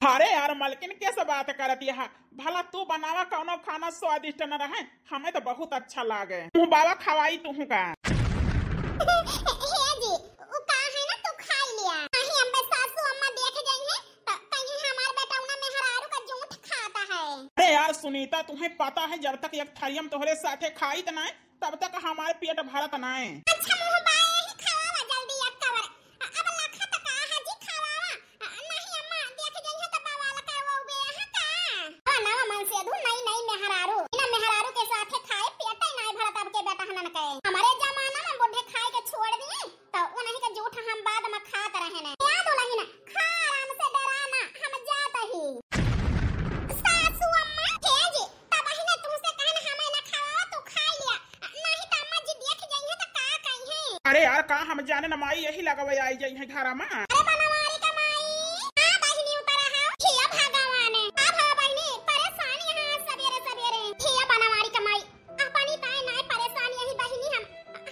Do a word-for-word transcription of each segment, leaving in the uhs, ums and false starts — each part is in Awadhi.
अरे यार मलकिन, कैसे बात करत यह? भला तू बनावा कौनो खाना स्वादिष्ट न रहे? हमें तो बहुत अच्छा लागे। मुँह बावा खवाई तुहू का। हे जी, उ का है ना, तू खाई लिया। नहीं, अम्बे सासू अम्मा देख गई हैं, तो कहीं हमार बेटा उना मेहरारू का जूठ खाता है। अरे यार सुनीता, तुम्हें पता है जब तक एक थरियम तोहरे साथे खाई त ना, तब तक हमार पेट भरत नाय। अच्छा मुँह बाए ही खवावा जल्दी एक कवर। अ-, अब लखा त का है जी खवावा। अ, नहीं अम्मा, देख जइहे त बवाल करवाउबे यहाँ का। हाँ, नवा मन से दू नई नई मेहरारू। इना मेहरारू के साथे खाए पेट ही नाय भरत अब के बेटा हनन के। हमारे जमाना में बुढ़े खाए के छोड़ दिए, तो उन्हीं के जूठ हम बाद में खात रहे ने। या दुलहिन, खा आराम से, डरा ना, हम जात ही। सासू अम्मा, हे जी, तब ही ने तुमसे कहन हमें न खवावा, तू खाई लिया। नहीं तो अम्मा जी देख जइहे तो का कहिहे? अरे यार, का हम जाने न माई, यही लगवे आई जइहे घर में। अरे बनवारी का माई, हाँ बहिनी उतर आओ। हे भगवान, अब हो बहिनी, परेशानी है सवेरे सवेरे। हे बनवारी का माई, अपनी ताई नाय परेशान यही बहिनी, हम,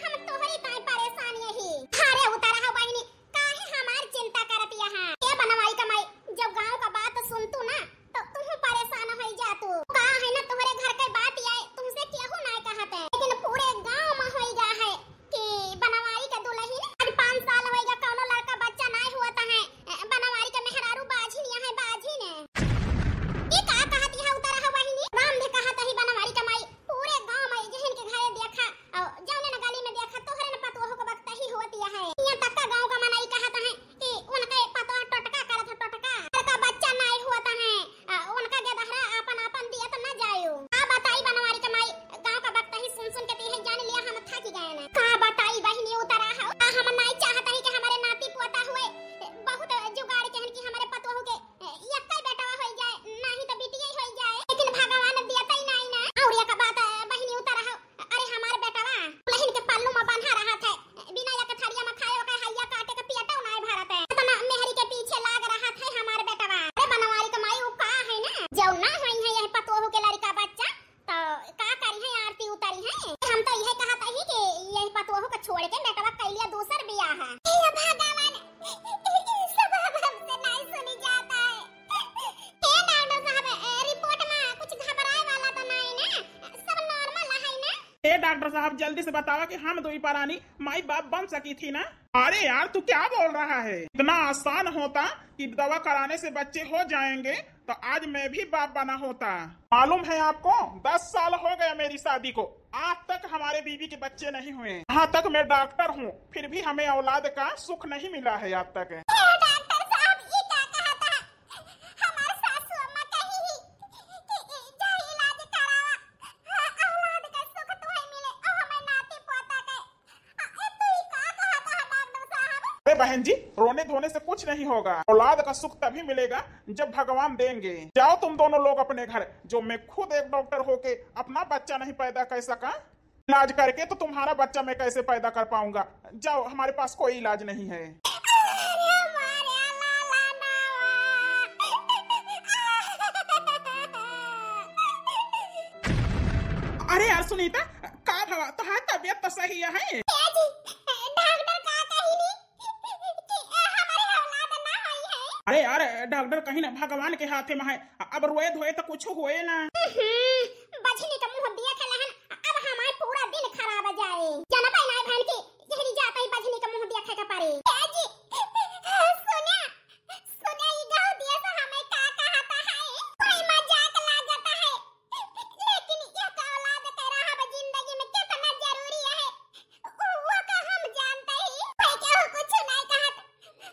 हम तोहरी ताई परेशान यही। अरे उतर आओ बहिनी, काहे हमार चिंता करत यहाँ? ए बनवारी का माई, जब गाँव का बात सुनतू ना, तो तुहू परेशान होई जातू। का है ना, तोहरे घर के बात आए, तुमसे केहू नाय कहत है, लेकिन पूरे गाँव में होई गा है कि बनवारी का दुलहिन, आज पाँच साल होई गा, कौनो लड़का बच्चा नाय हुआ था है। ए, बनवारी का मेहरारू बाझिन यहाँ है, बाझिन है। ई का कहत यहाँ उतर है बहिनी? राम ने कहत ही बनवारी का माई, पूरे गाँव में जहन के घरे देखा, और जौने न गली में देखा, तोहरे न पतोहू के बकतही होत यह है। यहाँ तक का गाँव का मनई कहत है कि उनके पतोह टोटका करत है, टोटका। घर का बच्चा नाय होत है, आ, उनका गेदहरा आपन आपन दियत न जायो। का बताई बनवारी के माई, गाँव का बकतही सुन सुन के तो यही जान लिया हम थक गए न। का बताई बहिनी उतरा हो, आ, हम नाय चाहत ही कि हमारे नाती पोता हुए, बहुत जुगाड़ कहन कि हमारे पतोहू के एक्कै बेटवा होई जाए, नाही तो बिटिया ही होई जाए, लेकिन भगवान दियत ही नाही ना। और एक बात, बहिनी उतर रहो, अरे हमार बेटवा दुलहिन के पल्लू में बंधा रहत है, बिना एक थरिया में खाए ओकर हैया काटे के पेटो नाही भरत है। इतना मेहरी के पीछे लाग रहत है हमार बेटवा। अरे बनवारी के माई, उ का है ना, जो ना होई है यह पतोहू के लड़का बच्चा, तो का करी है, आरती उतारी है। हम तो यह कहत ही कि यही पतोहू का छोड़ के बेटवा कई लिया दूसर बियाह। हे भगवान, ई सब अब हमसे नहीं सुनी जाता है। हे डॉक्टर साहब, ए, रिपोर्ट में कुछ घबराए वाला तो नहीं ना? सब नॉर्मल है ना? ए डॉक्टर साहब, जल्दी से बतावा कि हम दुई परानी माई बाप बन सकी थी ना? अरे यार, तू क्या बोल रहा है? इतना आसान होता कि दवा कराने से बच्चे हो जाएंगे, तो आज मैं भी बाप बना होता। मालूम है आपको, दस साल हो गया मेरी शादी को, आज तक हमारे बीवी के बच्चे नहीं हुए। यहाँ तक मैं डॉक्टर हूँ, फिर भी हमें औलाद का सुख नहीं मिला है आज तक। ए, डॉक्टर साहब, ये क्या कहा था? हमार सासू अम्मा कही ही कि जा इलाज करावा, हाँ, औलाद का सुख तुम्हें मिले, और हमें नाती पोता के। ए, तू ई का कहत ह डॉक्टर साहब? अरे बहन जी, रोने धोने से कुछ नहीं होगा। औलाद का सुख तभी मिलेगा जब भगवान देंगे। जाओ तुम दोनों लोग अपने घर, जो मैं खुद एक डॉक्टर होके अपना बच्चा नहीं पैदा कर सका, इलाज करके तो तुम्हारा बच्चा मैं कैसे पैदा कर पाऊंगा? जाओ, हमारे पास कोई इलाज नहीं है। अरे मारे लाला नावा। अरे यार सुनीता, का भवा, तोहार तबीयत तो सही है? ए जी, डॉक्टर का कही नी कि हमारे औलाद ना होई है। अरे यार, डॉक्टर कहीं ना भगवान के हाथे में है, अब रोए धोए तो कुछ होए ना। हम्म, बझनी का मुंह देख लेहन, अब हमार पूरा दिन खराब जाए। जनबै नाय बहन की, यही जाता ही बझनी का मुंह देखे के पड़ी। ए जी, सुना, सुना, ई गाँव दिया से हमें का कहता है? कोई मजाक लागता है, लेकिन एक औलाद के रहब जिंदगी में कितना जरूरी है, वो का हम जानते ही, कोई केहू कुछ नहीं कहत।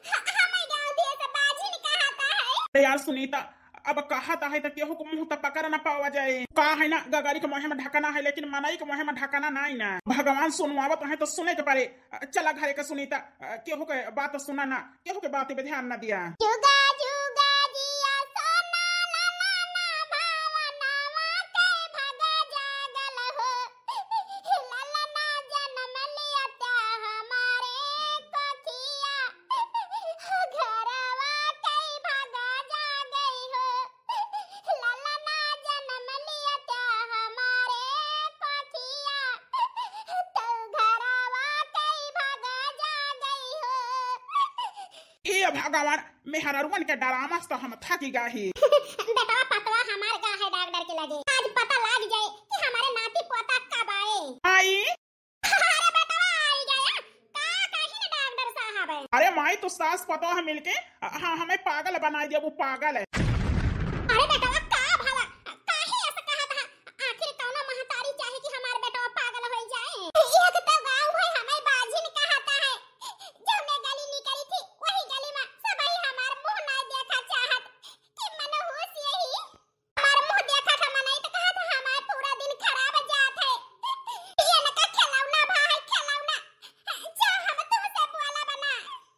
ह-, हमें गाँव दिया से बाझिन कहता है। अरे यार सुनीता, अब कहत है तो केहू को मुंह तो पकड़ ना पावा जाए। का है ना, गगरी के मुँह में ढकना है, लेकिन मनई के मुँह में ढकना नहीं ना। भगवान सुनवावत है तो सुने के पड़े। चला घरे के सुनीता, केहू के बात सुना ना। केहू के बात पे ध्यान न दिया। जुगा जुगा जिया सोना ललना भावनवा के भगा जागल हो। ललना जन्म लिया त्या हमारे कोखिया। घरवा के भगा जागई हो। ललना जन्म लिया त्या हमारे कोखिया। तू घरवा के भगा जागई हो। हे भगवान, मेहररुअन के डरामा से तो हम थक गए ही। बेटवा पतवा हमार गा है डॉक्टर के लगे, आज पता लाग जाए कि हमारे नाती पोता कब आए। आई। अरे बेटवा आई गया, का कही ना डॉक्टर साहब है। अरे माई, तू सास पतोह मिलके, हाँ, हमें पागल बनाई दिया, वो पागल है। अरे बेटवा का भला, काहे ऐसा कहत है? आखिर कौनो महतारी चाहे कि हमार बेटवा पागल हो जाए? एक तो गाँव है हमें बाझिन कहता है, जौने गली निकली थी वही गली में सबही हमार मुँह ना देखा चाहत कि मनहूस यही हमार मुँह देखा था मनई तो कहत हमार पूरा दिन खराब जात है। ये लका खिलौना भा है खिलौना। जा हम तुमसे बोला बना।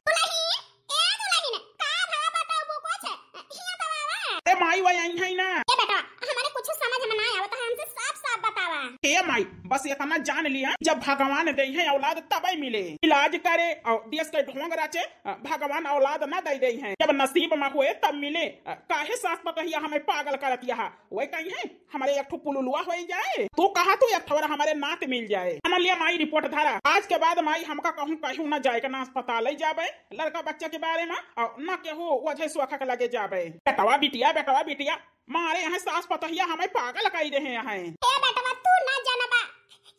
दुलहिन, ए दुलहिन, का भवा बताओ वो कुछ? हिया तो आवा। ए माई, वही आई है ना। ए बेटा, हमारे कुछ समझ में ना आवत है, हमसे साफ साफ बतावा। ए माई, बस इतना जान लिया, जब भगवान दे है औलाद तबे मिले। इलाज करे और देश के ढोंग रचे, भगवान औलाद ना दे दे है। जब नसीब में हुए तब मिले। काहे सास पतोहिया हमें पागल करत यहा? वही कही है, हमारे एक ठो पुलुलुआ हो जाए, तू कहा तू एक ठो हमारे नात मिल जाए। हम लिया माई रिपोर्ट धरा, आज के बाद माई हमका कहूँ कहूँ ना जाए के, ना अस्पताल ही जाबे लड़का बच्चा के बारे में, और ना केहू वजह सोखा के लगे जाबे। बेटवा बिटिया, बेटवा बिटिया, मारे यहाँ सास पतोहिया हमें पागल कई रहे हैं। ए बेटवा, तू ना जनबा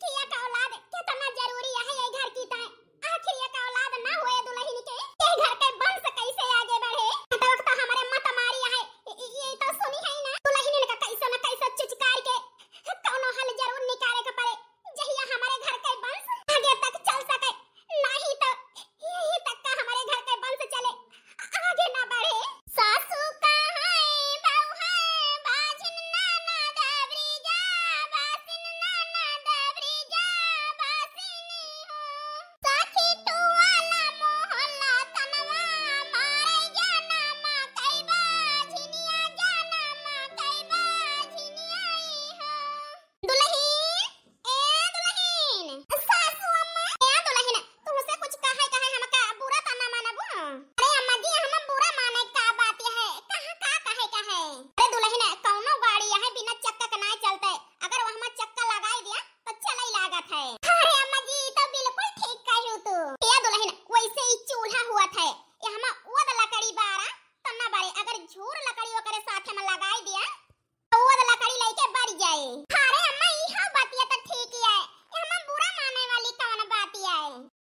कि एक औलाद कितना जरूरी है ये घर की ताई। आखिर एक औलाद ना होए दुलहिन के, ये घर के वंश कैसे आगे बढ़े? तो वक्त हमारे मत मारी है, ये, ये तो सुनी है ना, दुलहिन का कैसे न कैसे चिचकार के कौनो हल जरूर निकाले के पड़े, जहिया हमारे घर के वंश आगे तक चल सके, नहीं तो यही तक का हमारे घर के वंश चले, आगे ना बढ़े। सासू का है, बहू है, बाझिन ननद अबरी जा, बासिन ननद अबरी जा, बासिनी हो। सखी टुवाला मोहल्ला तनवा, मारे जाना मा कई बाझिनिया, जाना मा कई बाझिनिया ई हो। दुलहिन, ए दुलहिन। सासू अम्मा। ए दुलहिन, तुमसे कुछ कहे, कहे हमका बुरा त ना मानबू? अरे अम्मा जी, हम बुरा माने का बात है? कहाँ का कहे का है? अरे दुलहिन, कौनो गाड़ी है बिना चक्का के ना चलते, अगर वहमा चक्का लगाई दिया तो चलई लागत है। अरे अम्मा जी, ई तो बिल्कुल ठीक कहू तू। ए दुलहिन, वैसे ही चूल्हा हुआ था, ये हम ओद लकड़ी बारा तो ना बारे, अगर झूर लकड़ी ओकरे साथ में लगाई दिया तो ओद लकड़ी लइके बढ़ जाए। अरे अम्मा, ई हो बतिया तो ठीक है, ये हम बुरा माने वाली कौन बात है?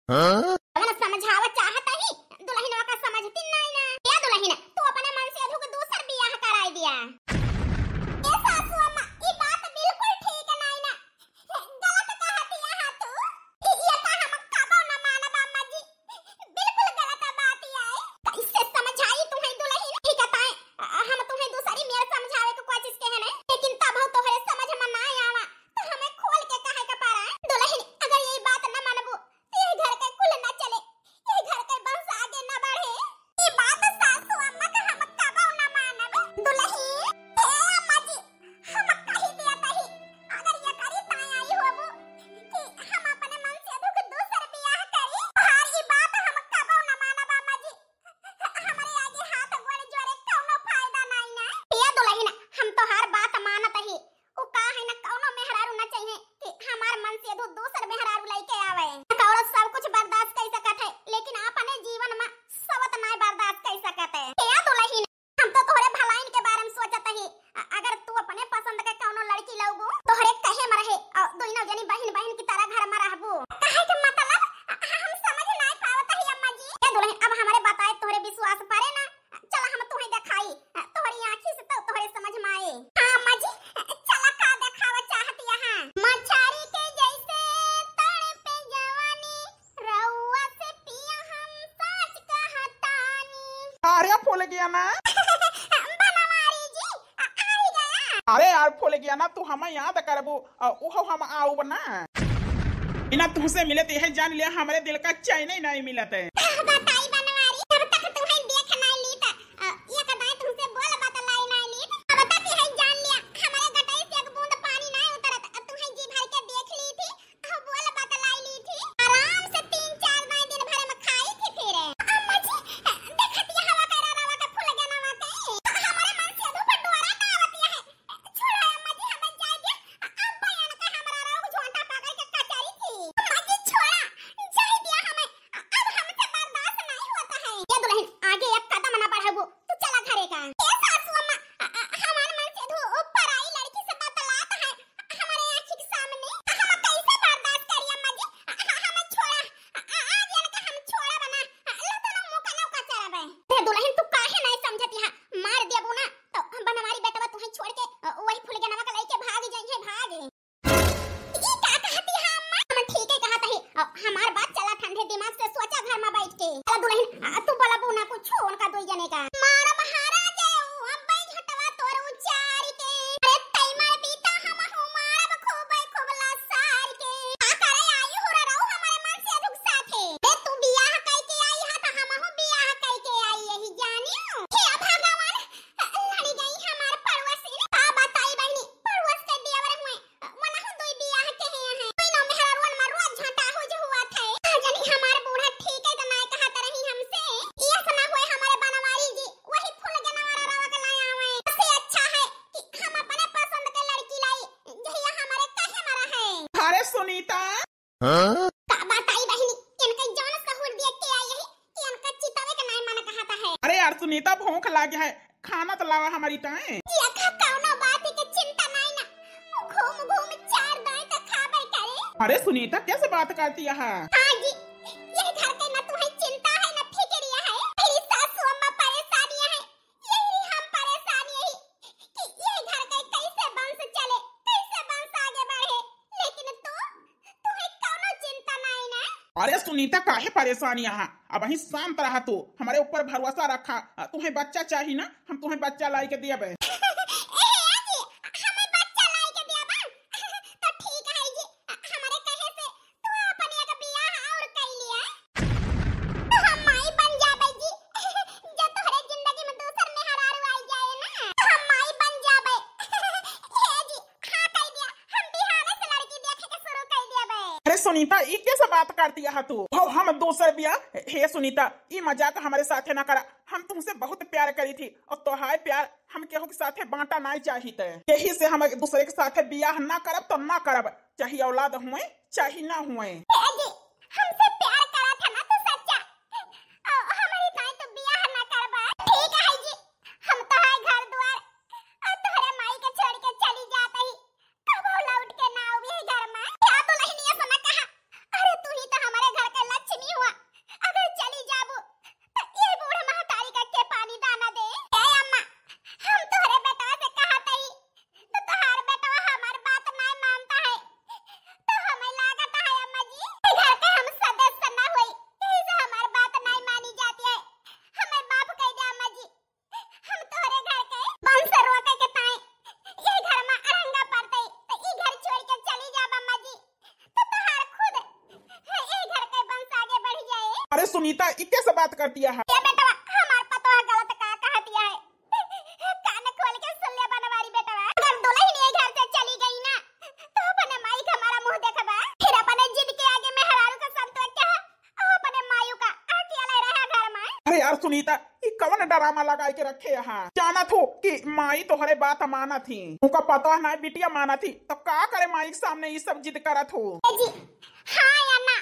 हाँ? अगर समझावा चाहत ही, दुलहिनवा का समझती नहीं ना। ए दुलहिन, तू अपने मन से अधू के दूसर बियाह कराई दिया। ए सासू अम्मा, ई बात बिल्कुल ठीक नहीं ना। गलत कहत या तू। ई, ये का हम कबो न मानब अम्मा जी। बिल्कुल गलत बात है। कैसे समझाई तुम्हें दुलहिन? ई बताए, हम तुम्हें दूसरी मेर समझावे के कोशिश के है नहीं, लेकिन तब हम तोहरे समझ में ना आवा, तो हमें खोल के कहे के पड़ा। दुलहिन, अगर ये बात न मानबू, तो ये घर के कुल न चले, ये घर के वंश आगे न बढ़े। ये बात सासू अम्मा का हम कबो न मानब। दुलहिन, ए अम्मा जी, हम कही दिया तही, अगर ये करी ताई आई होबू कि हम अपने मन से दुख दूसर बियाह करी, तोहार ई बात हम कबो न मानब अम्मा जी। हमरे आगे हाथ गोड़ जोड़े कौनो फायदा नाई ना। ए दुलहिन, हम तोहार बात मानत ही। उ का है ना, कौनो मेहरारू ना चाहिए कि हमार मन से दू दूसर मेहरारू लइके आवे। औरत सब कुछ बर्दाश्त कर सकत है, लेकिन अपने जीवन में सवत नाई बर्दाश्त कर सकत है। ए दुलहिन, हम तो तोहरे भलाइन के बारे में सोचत ही। अ-, अगर तू अपने पसंद के कौनो लड़की लउबू, तोहरे कहे में रहे और दोनों जनी बहिन बहिन की तरह घर में रहबू। कहे के मतलब, अ-, हम समझ नाई पावत ही अम्मा जी। ए दुलहिन, अब हमरे बताए तोहरे विश्वास परे ना, चला हम तुहे देखाई, अ, तोहरी आँखी से तो तोहरे समझ में आए। हाँ अम्मा जी, अ, चला का देखावा चाहत यहाँ? मछरी के जैसे तड़पे जवानी, रउआ से पिया हम साच कहतानी। अरे फूल गया ना। बनवारी जी, अ, आई गया। अरे यार फूल गया ना, तू हमें याद करबू, अ, उहो हम आउब ना। बिना तुहसे मिले तो यह जान लिया हमरे दिल का चैन ही नहीं मिलत है। बताई बनवारी, जब तक तुम्हें देख नहीं ली त, अ, एक दाई तुमसे बोल बतलाई नहीं ली त, अब तक यह जान लिया हमरे गटई से एक बूंद पानी नहीं उतरत, अ, तुम्हें जी भर के देख ली थी, अ, बोल बतलाई ली थी, आराम से तीन चार दाई दिन भर में खाई थी फिर। अम्मा जी, अ, देखत ये हवा करा रवा के फूल गनवा के, अ, हमारे मन से धूप डोरा का आवत है। छोड़ा अम्मा जी, हमें जाए दिया। अ-, अब बयान का हमरा रउआ झोंटा पकड़ के कचरी थी। अम्मा जी छोड़ा, जाए दिया हमें। अ-, अब हमसे बर्दाश्त नहीं चला दुलहिन, आ, तू बोला बहू ना कुछ उनका दुई जने का। मारब हरा जाए, अब्बे झटवा तोर उचार के। अरे तई मार बीता हम हो मारब खूबे खूब लसार के। का करे आई हो रहो हमारे मन से दुख साथे। ए तू बियाह कई के आई हा त हम हो बियाह कई के आई यही जानियो। हे भगवान, लड़ी गई हमार पड़ोसिन। का बताई बहिनी, पड़ोस के देवर हुए, मनहु दुई बियाह के हैं, हैं। तीनों मेहरारुअन में रोज झटाहुज हुआ थे। का जानी हमार बूढ़ा ठीक है तो नाय कहत रही हमसे। ये सना हुए हमारे बनवारी जी, वही फूल के नवारा रवा के लाए आवे। इससे अच्छा है कि हम अपने पसंद के लड़की लाई, जहिया हमारे कहे में रहे। अरे सुनीता, हाँ? का बताई बहिनी, इनका जौन सहूर दिया के आई है कि इनका चितावे के नाय मन कहता है। अरे यार सुनीता, भूख लागे है, खाना तो लावा हमारी ताए। ये खा कौनो बात के चिंता नाय ना, घूम घूम चार दाएं तो खाबे करे। अरे सुनीता, कैसे बात करती है? हाँ जी, ये घर के ना तुम्हें चिंता है ना फिक्रिया है, मेरी सासू अम्मा परेशानियां है, यही हम परेशान यही कि ये घर के कैसे वंश चले, कैसे वंश आगे बढ़े, लेकिन तू, तुम्हें कौनो चिंता नहीं ना। अरे सुनीता, काहे परेशान यहाँ? अबहीं शांत रहा तू, हमारे ऊपर भरोसा रखा। अ, तुम्हें बच्चा चाहिए ना, हम तुम्हें बच्चा लाई के दियबे। ए जी, हमें बच्चा लाई के दियबा? तो ठीक है जी, हमारे कहे से तू अपन एक बियाह और कर लिया। तो हम माई बन जाबे जी। जो तोहरे जिंदगी में दूसर मेहरारू आई जाए ना, तो हम माई बन जाबे। हे जी, हाँ कह दिया, हम बिहाने से लड़की देखे के शुरू कर दिया बे। अरे सुनीता, ई कैसे बात करती है तू? हो हम दूसर बियाह? हे सुनीता, ई मजाक हमारे साथे ना करा। हम तुमसे बहुत प्यार करी थी और तोहार प्यार हम केहू के साथे बांटा नाई चाहित। यही से हम एक दूसरे के साथे बियाह ना करब तो ना करब, चाहे औलाद हुए चाहे ना हुए। ए जी, हमसे प्यार करा था ना तू सच्चा, और हमारी ताई तू बियाह ना करबा। ठीक है जी, हम तो है घर द्वार और तोहरे माई के छोड़ के चली जात ही, कबो लौट के ना आवे है घर में। क्या दुल्हनिया से ना कहा, अरे तू ही तो हमारे घर के लक्ष्मी हुआ, अगर चली जाबू तो ये बूढ़ महतारी का के पानी दाना दे। ए अम्मा, हम तोहरे बेटवा से कहा तई, तो तोहार बेटवा हमार बात नाय मानता है, तो हमें लागत है अम्मा जी, घर के हम सदस्य ना होई, यही से हमार बात नाय मानी जाती है, हमें माफ कर दे अम्मा जी। हम तोहरे घर के वंश रोके के ताई ये घर में अड़ंगा पड़तई, तो ई घर छोड़ के चली जाब अम्मा जी, तो तोहार खुद ये घर के वंश आगे बढ़ जाए। अरे सुनीता, ई कैसे बात करती है? ये बेटवा, हमार पतवा गलत का कहती है? कान खोल के सुन ले बनवारी बेटवा, अगर दुल्हन ये घर से चली गई ना, तो अपने माई का हमारा मुंह देखबा, फिर अपने जिद के आगे मेहरारू का संतोष क्या, अपने मायू का अकेले रहे घर में। अरे यार सुनीता, ई कवन ड्रामा लगाए के रखे यहाँ? जानत हो कि माई तोहरे बात मानत ही, उनका पता ना बिटिया मानत ही, तो का करे माई के सामने ई सब जिद करत हो? ए जी, हाँ या ना,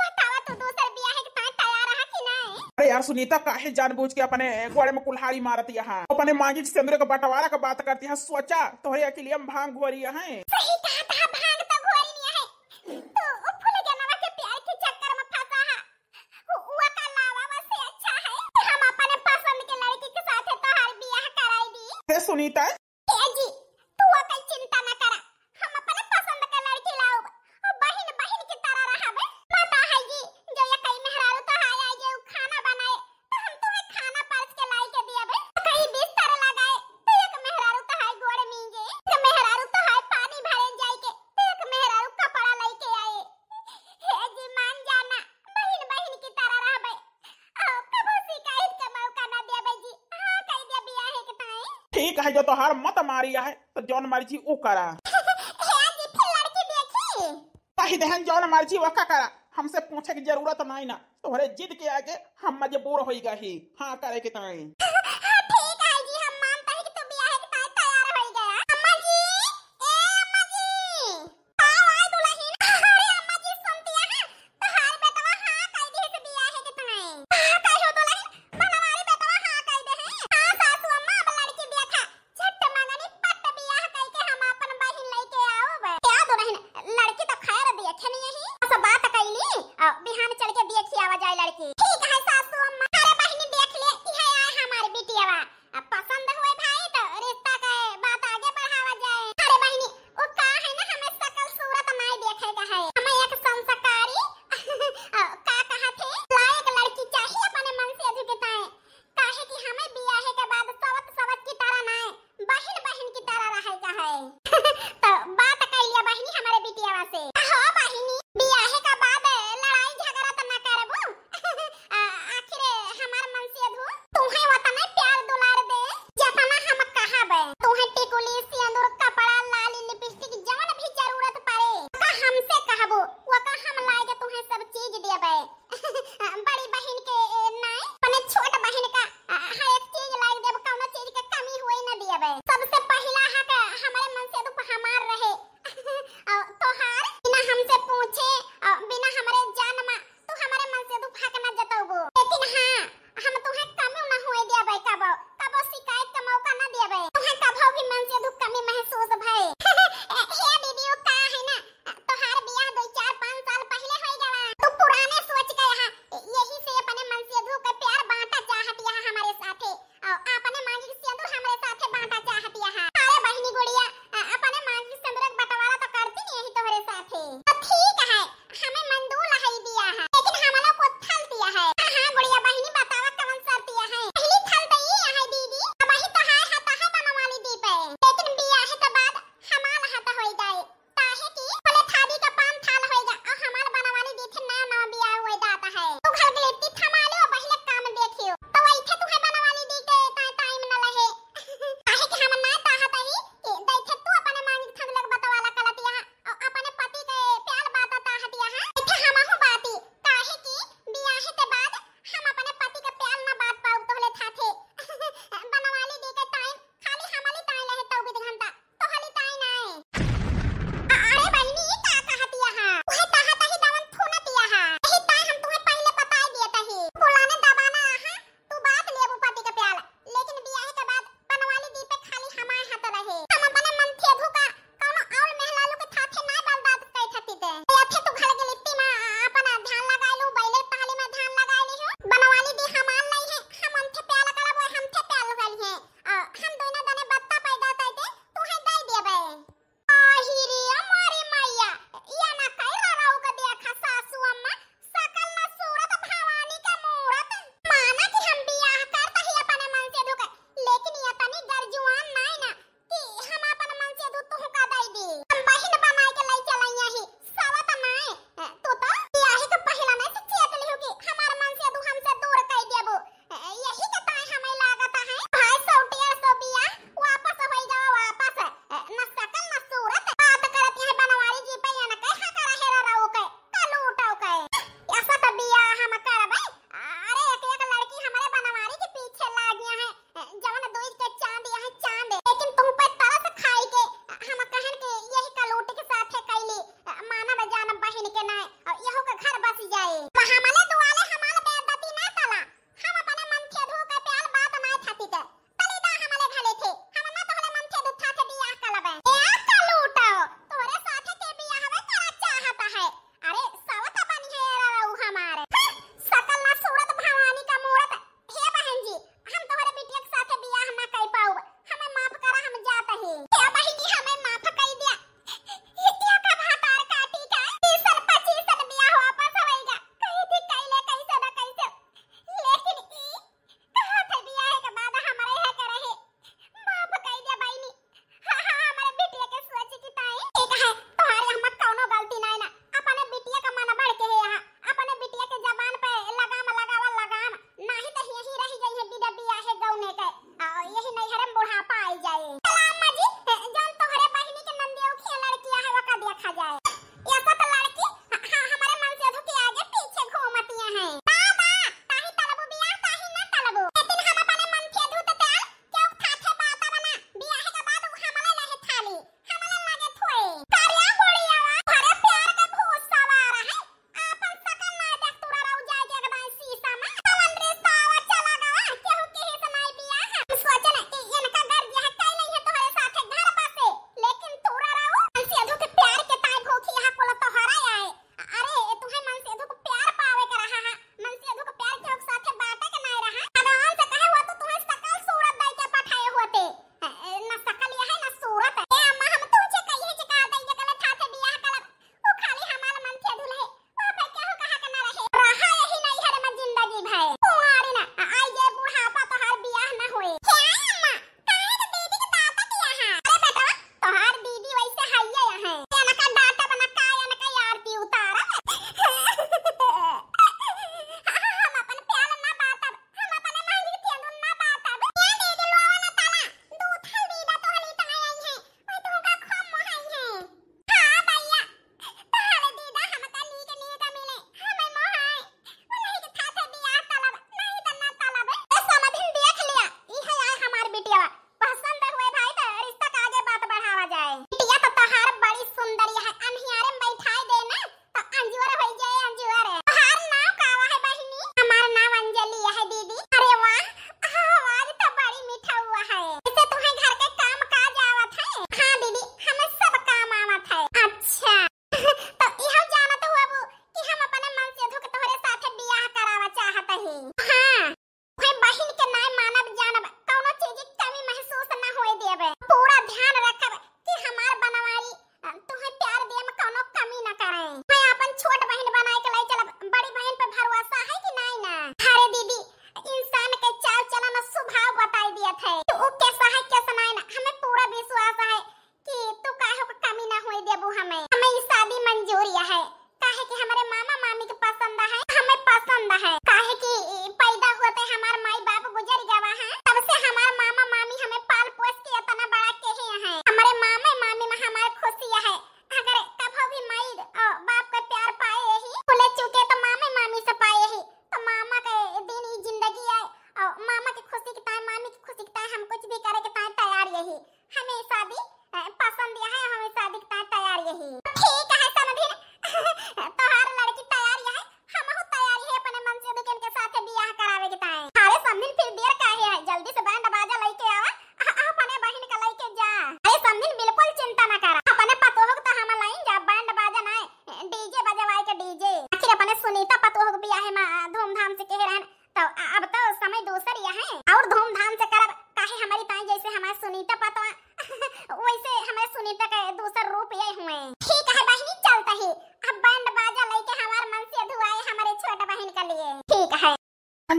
बतावा तू दूसर बियाह के ताई तैयार रहा कि नहीं? अरे यार सुनीता, काहे जानबूझ के अपने गोड़े में कुल्हाड़ी मारत यहाँ? अपने मांगी के सेंदुर के बंटवारा का बात करती है, सोचा तोहरे अकेलिया में भांग घोरी है। सही कहा था, भांग तो घोरी नहीं है, तू उ फुलगनवा के प्यार के चक्कर में फंसा है। उ-, उका लावा से अच्छा है कि हम अपने पसंद के लड़की के साथ तोहार बियाह कराई दी। हे सुनीता। ए जी, तू ओकर चिंता न करा, हम अपने पसंद के लड़की लाउब। और बहिन बहिन की तरह रहबे। पता है जी, जो ये कई मेहरारू तो हाय आए जे उ खाना बनाए, तो हम तुम्हें खाना परस के लाई के दियबे। कई बिस्तर लगाए, तो एक मेहरारू तो हाय गोड़ मींजे, एक मेहरारू तो हाय पानी भरे जाए के, तो एक मेहरारू कपड़ा लेके आए। हे जी, मान जाना, बहिन बहिन की तरह रहबे। आओ, कबो शिकायत का मौका ना देबे जी। हाँ, कह दे बियाह के ताई। ठीक है, जो तोहार मत मारी है, तो जौन मर्जी ऊ करा। हे जी, फिर लड़की देखी। कही देहन जौन मर्जी वो का करा, हमसे पूछे की जरूरत नहीं ना। तोहरे जिद के आगे हम मजबूर होई गही हाँ करे के ताई। हाँ, ठीक है जी, हम मानते हैं कि तू बियाह के ताई तैयार होई गया। अम्मा जी, ए अम्मा जी। आओ, आओ दुलहिन। अरे अम्मा जी, सुनती है? तोहार बेटवा हाँ कह दिए से बियाह के ताई। हाँ कह हो दुलहिन, बनवारी बेटवा हाँ कह दे है। हाँ सासू अम्मा, अब लड़की देखा, झट मंगनी पट बियाह कह के हम अपन बहिन लेके आओ बे। क्या दुलहिन, लड़की तो खैर देखे नहीं है, बस बात कैली, अब बिहान चल के देखी आवा जाए लड़की। ठीक है सासू अम्मा। अरे बहिनी देख ले, यह आए हमारे बिटियावा। अब पसंद हुए भाई तो रिश्ता के बात आगे बढ़ावा जाए। अरे बहिनी, वो का है ना, हमें शकल सूरत नाई देखे का है, हमें एक संस्कारी, अ, का कहा थे, लायक लड़की चाहिए। हाँ, हम तुहे कमी न होए देबे कबो, कबो शिकायत का मौका न देबे। तुहे कबो भी मनसेधु कमी महसूस भए। हे दीदी, वो का है ना, तोहार बियाह दो चार पाँच साल पहिले होई गवा। तू पुराने सोच के यहाँ, यही से अपने मनसेधु के प्यार बांटा चाहत यहाँ हमरे साथे। और अपने मांगी के सेंदूर हमरे साथे बांटा चाहत यहाँ। अरे बहिनी गुड़िया, अ-, अपने मांगी के सेंदूर के बंटवारा तो करती नहीं यही तोहरे साथे। तो ठीक है, हमें मंदूल है दिया है, लेकिन हम लोग को थल दिया है। हाँ, हाँ, गुड़िया बहिनी बता।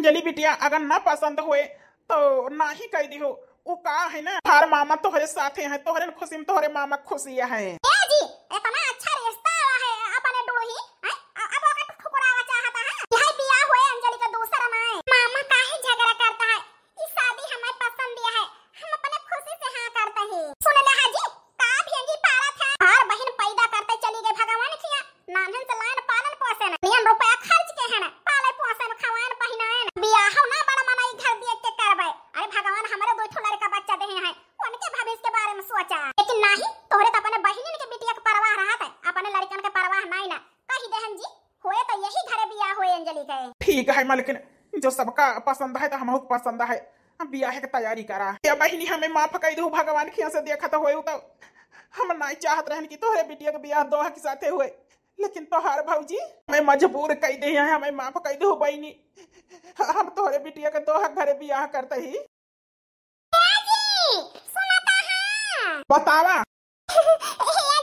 अंजलि बिटिया, अगर ना पसंद होए तो नाही कहि दिहो। उ का है ना, तोहार मामा तोहरे साथे हैं, तोहरे खुशी में तोहरे मामा खुशी है। ए जी, इतना अच्छा रिश्ता आवा है अपने डुड़ही, हैं? अ-, अब ओकर ठुकरावा चाहता है। यह बियाह होए अंजलि का दूसरा नाय। मामा काहे झगड़ा करता है? ई शादी हमें पसंद दिया है, हम अपने खुशी से हाँ करते हैं। सुन ले हाजी, का भेंगी पालत है? हर बहिन पैदा करते चली गई भगवान किया, नान्हन से लान पालन पोषण, नियम रुपया खर्च के है ना, पाले पोषण, खवान पहिनान, बियाह ना बड़ा मनई घर दिए के करबे। अरे भगवान हमरे दो ठो लड़का बच्चा देहे हैं, उनके भविष्य के बारे में सोचा। लेकिन नाही, तोहरे तो अपने बहिनिन के बिटिया के परवाह रहत है, अपने लड़कन के परवाह नाही ना। कही देहन जी, होए तो यही घरे बियाह होए अंजलि के। ठीक है मालकिन, जो सबका पसंद है तो हमहू के पसंद है। अब बियाह के तैयारी करा। या बहिनी, हमें माफ कइ दो, भगवान खिया से देखत होए तो हम नाई चाहत रहन कि तोहरे बिटिया के बियाह दोहा के साथे होए, लेकिन तोहार भौजी हमें मजबूर कइ दे हैं, हमें माफ कइ दो बहिनी, हम तोहरे बिटिया के दोहा घरे बियाह करते ही। ए जी, सुनता है? बतावा। ए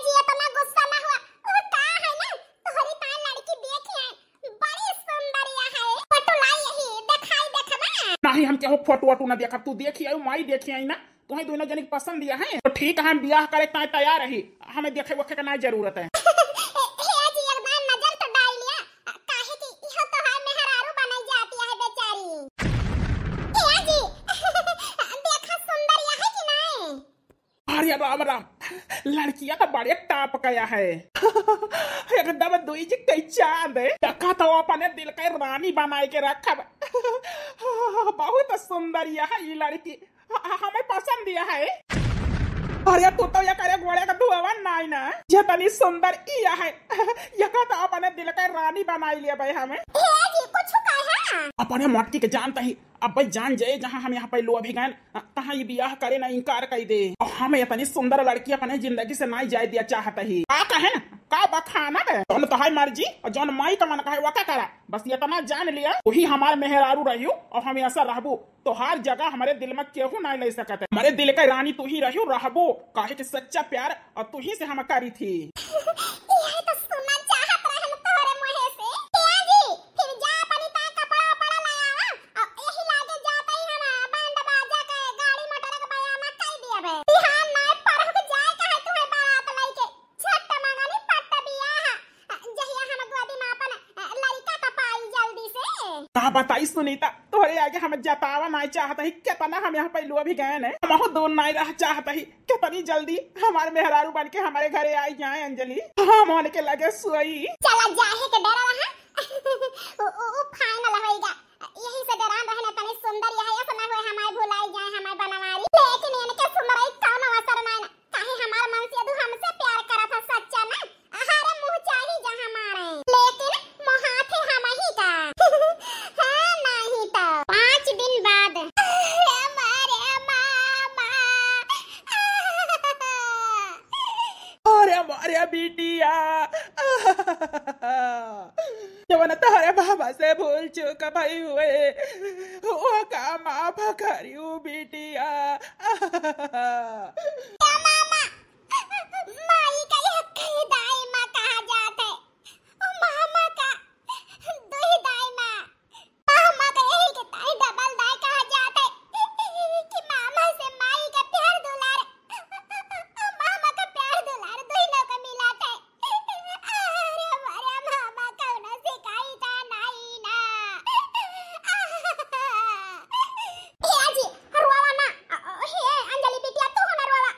जी, इतना गुस्सा ना हुआ। वो का है ना, तोहरी तान लड़की देखी है, बड़ी सुंदरिया है। फोटो लाई यही, दिखाई देखबा। नहीं, हम केहू फोटो वोटो ना देखब, तू देखी आई, माई देखी आई ना, तुम्हें दोनों जने के पसंद दिया है तो ठीक है, हम बियाह करे ताए तैयार रही, हमें देखे वखे के ना जरूरत है। ए जी, एक बार नजर तो डाल लिया, काहे कि इहो तोहार मेहरारू बनाई जाती है बेचारी। ए जी, देखा सुंदरिया है कि नहीं? अरे राम राम, लड़किया तो बड़े टाप गया है। एकदम दुई जी कई चांद है। देखा तो अपने दिल के रानी बनाए के रखब। बहुत सुंदर यह ई लड़की, हमें पसंद यह है। अरे तू तो ये करे घोड़े का धुआवन नाई ना, ये तनी सुंदर ई है। ये का तो अपने दिल के रानी बनाई लिया भाई हमें। ए जी, कुछ कहे? अपने मटकी के जानता ही, अब भाई जान जाए, जहाँ हम यहाँ पे लोग भी गए, तहाँ ये बियाह करे ना इनकार कर दे। और हम इतनी सुंदर लड़की अपने जिंदगी से ना जाए दिया चाहत ही। का कहे ना, का बखाना बे? जौन तोहार मर्जी और जौन माई का मन कहे, वो का करा। बस इतना जान लिया, तू ही हमार मेहरारू रहियो और हम ऐसा रहबू। तोहार जगह हमारे दिल में केहू ना ले सकत है। हमारे दिल के रानी तू ही रहियो, रहबू, काहे कि सच्चा प्यार और तू ही से हम करी थी। यह तो सुनना चाहत रहन तोहरे मुँहे से। ए जी, फिर जा अपनी ता कपड़ा उपड़ा ले आवा, और यही लागे जाता ही हम बैंड बाजा के गाड़ी मोटर के बयाना कई दिया बे। बिहान नाय परब जाए कहे तुम्हें बारात लइके। झट मंगनी पट्ट बियाह, जहिया हम गोदी में अपन लड़का का पाई जल्दी से। का बताई सुनीता, तोहरे आगे हम जतावा नाय चाहत ही, कितना हम यहाँ पे लोग भी गए ने, हम दूर नाय रह चाहत ही। कितनी जल्दी हमारे मेहरारू बन के हमारे घरे आई जाए अंजलि, हम उनके लगे सोई। चला जाहे के डर रहा, उ, उ, उ final होइगा। यही से डरान रहने तनी सुंदर यह ऐसा ना होए हमारे भुलाई जाए हमारे बनवारी। लेकिन इनके सुंदर एक कौन असर ना ना, काहे हमार मन से यदु हमसे प्यार करत है सच्चा ना, हमारे मुँह चाही जहाँ मारे, लेकिन मोहाथे हम ही का। हाँ, नहीं तो। पाँच दिन बाद। अरे मारे मामा। अरे मारे बिटिया। जवन तोहरे बाबा से भूल चूक भई हुए, वो का माफ करियो बिटिया। ए मामा, माई का एक ही दाई माँ कहा जात है, और मामा का दुई दाई माँ। मामा का यही के ताई double दाई कहा जात है कि मामा से माई का प्यार दुलार, मामा का प्यार दुलार दुइनों का मिला थे। अरे हमारे मामा कौनो सिखाई था नहीं ना। हे आजी, रोवा ना। हे अंजलि बिटिया, तू ना रोवा।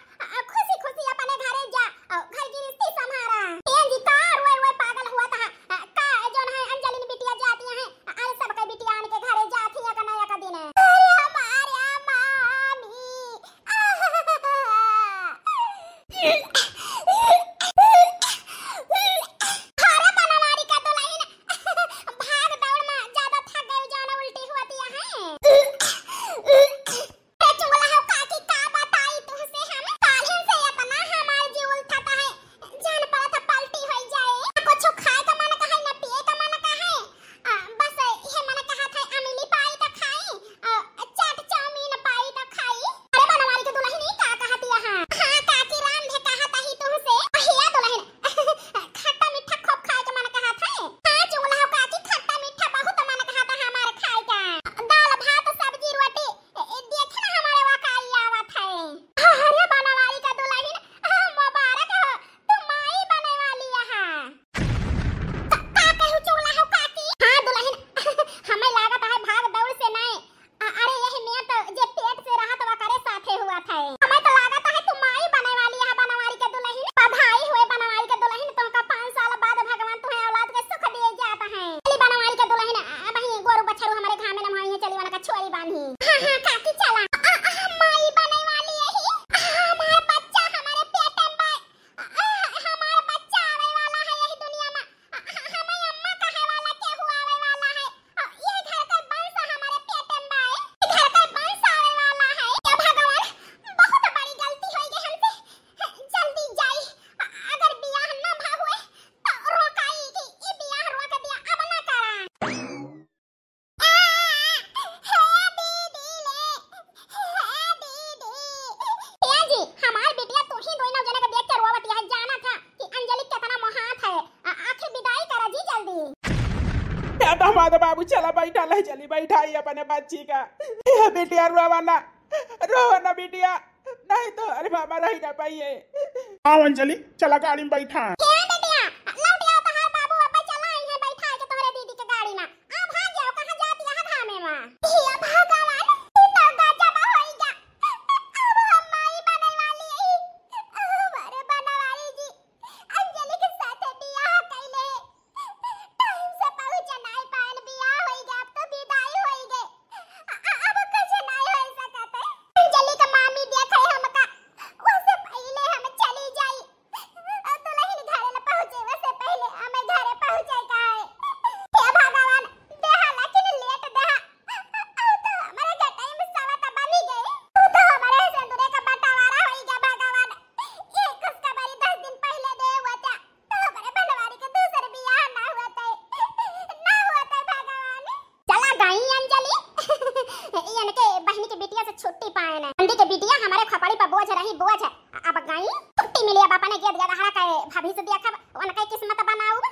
तो बाबू चला बैठा, ले चली बैठाई अपने बच्ची का। ए बिटिया रोवा ना, रोवा ना बिटिया, नहीं तो अरे मामा रही ना पाइए। आओ अंजलि, चला गाड़ी में बैठा। ए बिटिया, लौट आओ तोहार बाबू, अब चला आई है बैठा के तोहरे दीदी के गाड़ी में। आ भाग जाओ, कहाँ जाती है धामे में? हे भगवान, ई तो गजब होई गा। अब हम माई बने वाली है। हमारे बनवारी जी अंजलि के साथे बियाह कइले। टाइम से पहुँचे नाई पाएन, बियाह होई गे, अब तो विदाई होई गे। अ-, अ-, अब कुछ नाई होई सकत है। अंजलि के मामी देखे हमका, ओसे पहिले हम चली जाई। अ, दुल्हन घरे न पहुँचे, ओसे पहिले हमें घरे पहुँचे का है। हे भगवान, देहा लेकिन लेट देहा। अ, अ, तो हमारे गटाई में सवा तो बनी गई। अ, तो हमारे सिंदूरे का बंटवारा होई गे भगवान। ये खुशखबरी दस दिन पहिले दे होता। तो हमरे बनवारी के दूसर बियाह ना होतै, ना होतै भगवान। चला गई अंजलि, इनके बहिनी के बिटिया से छुट्टी पाएन। नंदी के बिटिया हमरे खोपड़ी पर बोझ रही, बोझ। अब गई, छुट्टी मिली, अब अपने गेद गदहरा के भाभी से देखब, उनके किस्मत बनाउब।